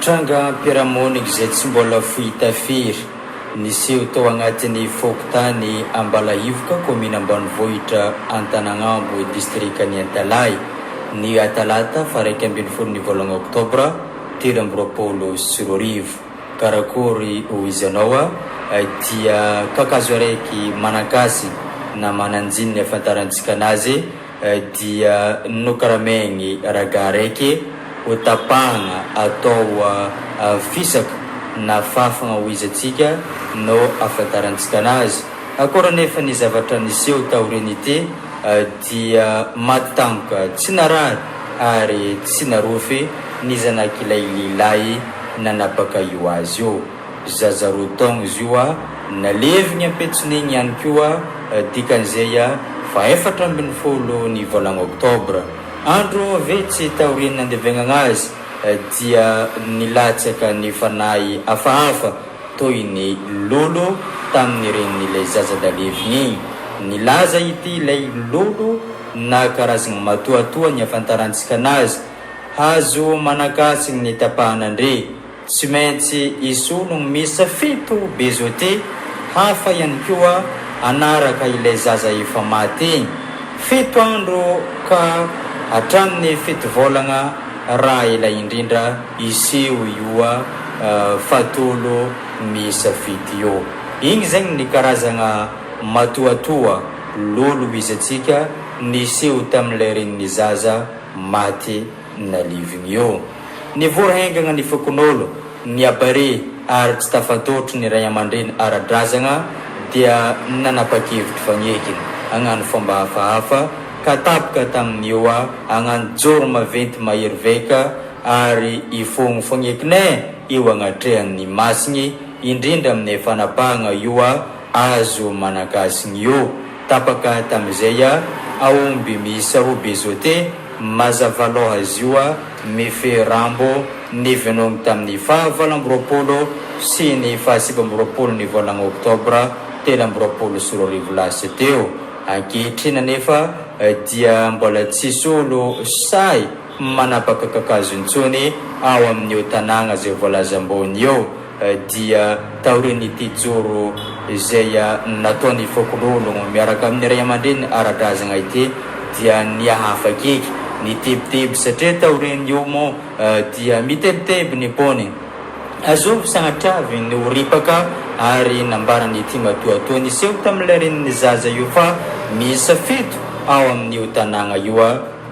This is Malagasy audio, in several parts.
Trangam-piarahamonina izay tsy mbola fohita firy, niseho tao agnatin'ny fokontany Ambalahivoka, kaomina ambanivohitra Antanagnambo, distrikan'i Antalahy, ny talata faha 11 ny volana oktobra 2023. Karakory ho izy anao dia kakazo araiky manan-kasy na manan-jiny ny ahafantarantsika anazy dia nokaramaigny ragaha raiky ho tapahagna atao fisaka na fafagna ho izy antsika no ahafantarantsika anazy. Akory anefa ny zavatra niseho taorian'ity dia maty tampoka tsy narary ary tsy narofy ny zanak'ilay lehilahy nanapaka io azy io. Zaza roa taogno izy io a, nalevigny ampetson'igny ihany koa, dikan'izay fa 14 ny volagna oktobra. Andro vitsy taorian'ny nandevegnagna azy dia nilatsaka ny fanahy hafahafa toy ny lolo tamin'ny renin'ilay zaza nalevigny igny. Nilaza ity ilay lolo na karazagna matoatoa ny ahafantarantsika anazy, hazo manan-kasigny ny tapahan'andre. Tsy maintsy hisolo ny miisa fito Bezote hafa ihany koa hanaraka ilay zaza efa maty iny. Fito andro ka hatramin'ny fito volagna raha ela indrindra hiseho io fatolo miisa fito io. Igny zegny ny karazagna matoatoa lolo izy antsika niseho tamin'ilay renin'ny zaza maty nalevigny io. Nivory haingana ny fokonolona, niabare ary tsy tafatotro ny ray aman-dreny ara-drazagna dia nanapa-kevitry fagnekina hagnano fomba hafahafa ka tapaka tamin'io hagnano joro maventy mahery vaika ary hifogno fagnekina eo agnatrehan'ny masigny indrindra amin'ny fanapahagna io azo manan-kasigny io. Tapaka tamin'izay aomby miisa roa bezote mazava loha zioa mifehy rambo ny venogny tamin'ny faha 28 sy ny faha 29 ny volagna oktobra 2023 lasa teo. Ankehitriny anefa dia mbola tsisy olo sahy manapaka kakazo intsony ao amin'io tanàgna izay voalaza ambony io. Dia taorian'ity joro izay nataon'ny fokonolona miaraka amin'ny ray aman-dreny ara-drazagna ity dia nihahafa akaiky ny tebiteby satria taorian'io moa dia mitebiteby ny mponina. Azovy sagnatria avy ny ho ripaka ary nambaran'ity matoatoa niseho tamin'ilay renin'ny zaza io fa miisa fito ao amin'io tanàgna io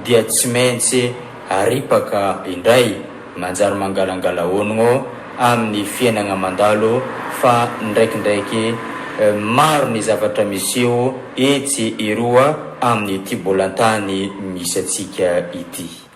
dia tsy maintsy aripaka indray. Manjary mangalangala onogno amin'ny fiainagna mandalo fa ndraikindraiky maro ny zavatra miseho etsy eroa amin'ity bolan-tany misy antsika ity.